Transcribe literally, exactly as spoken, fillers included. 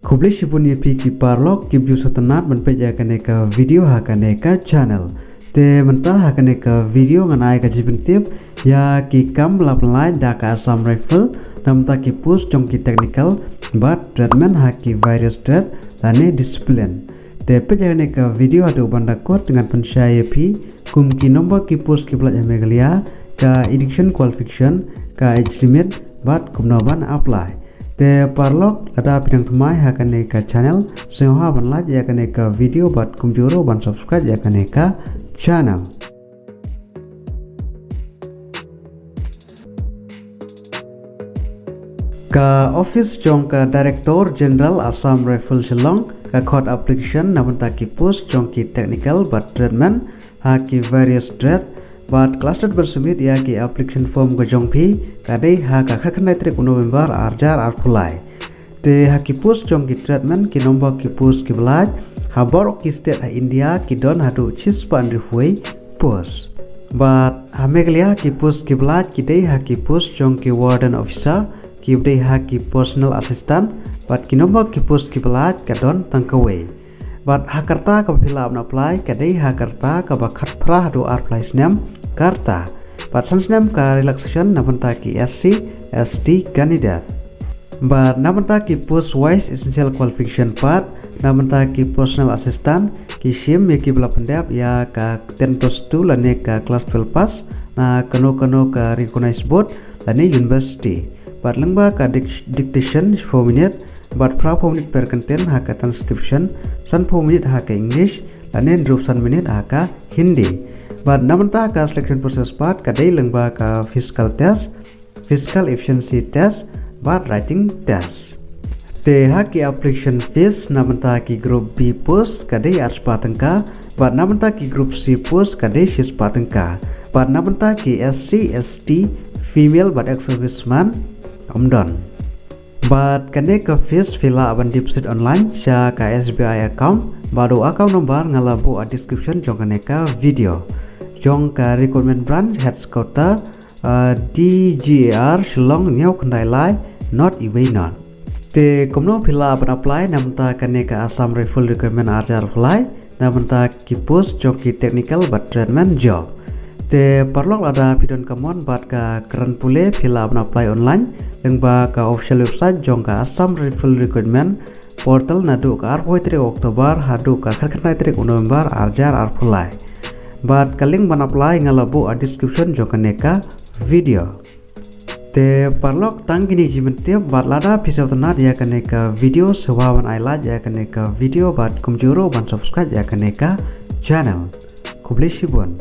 Khublei shibun ïa phi ki paralok ki view satanar ban peit ïa kane ka video ha kane ka channel. Te mynta ha kane ka video ngan ai ka jingpyntip ïa ki kam ba la pynlait da ka Assam Rifle na bynta ki post jong ki technical bad tradesmen ha ki various trade lane discipline. Te peit ïa kane ka video haduh ban da kut ngan pynshai ïa phi kum ki number ki post ki pynlait ha Meghalaya, ka education qualification, ka age limit bad kumno ban apply. Te paralok lada phi dang thymmai ha kane ka channel, sngewbha ban like ïa kane ka video bad kumjuh ruh ban subscribe ïa kane ka channel. Ka office jong ka Director General Assam Rifle Shillong ka khot application na bynta ki post jong ki technical bad tradesmen ha ki various trade bad ka last date ban submit ïa ki application form ka jong phi ka dei ha ka khatkhyndai tarik u November arhajar arphew lai. Te ha ki post jong ki tradesmen ki number ki post ki pynlait ha baroh ki state ha India ki don haduh shispah hynriewphew post. Bad ha Meghalaya ki post ki pynlait ki dei ha ki post jong ki warden officer, ki dei ha ki personal assistant, bad ki number ki post ki pynlait ka don tang kawei. Bad ha ka rta kaba phi lah ban apply ka dei ha ka rta kaba khatphra haduh arphew lai snem ka rta. Bad san snem ka relaxation na bynta ki S C, S T candidate. Bad na bynta ki post wise essential qualification pat, na bynta ki personal assistant ki shim ïa kiba la pyndep ïa ka ten plus two lane ka class twelve pass na kano kano ka recognized board lane university. Bad lyngba ka dic-, dictation shiphew minit bad phraphew minit per kyntien ha ka transcription, sanphew minit ha ka English lane hynriewphew san minit ha ka Hindi. Bad na bynta ka selection process pat ka dei lyngba ka physical test, physical efficiency test bad writing test. Te ha ki application fees na bynta ki group B post ka dei arspah tyngka, bad na bynta ki group C post ka dei shispah tyngka, bad na bynta ki S C, S T, female bad ex-serviceman ym don. Bad kane ka fees phi lah ban deposit online sha ka S B I account, bad u account number nga la buh ha description jong kane ka video. Jong ka recruitment branch headquarter, uh, D G A R Shillong hynñiew khyndai lai North Iwei North. Te kumno phi lah ban apply na bynta kane ka Assam Rifle recruitment arhajar arphew lai na bynta ki post jong ki technical bad tradesman job. Te paralok lada phi don ka mon bad ka kyrdan pule phi lah ban apply online lyngba ka official website jong ka Assam Rifle recruitment portal naduh ka arphew tarik October haduh ka khatkhyndai tarik u November arhajar arphew lai. Bad ka link ban apply nga la buh ha description jong kane ka video. Te paralok tang kine ki jingpyntip bad lada phi sngewtynnat ïa kane ka video sngewbha ban ai like ïa kane ka video bad kumjuh ruh ban subscribe ïa kane ka channel. Khublei shibun.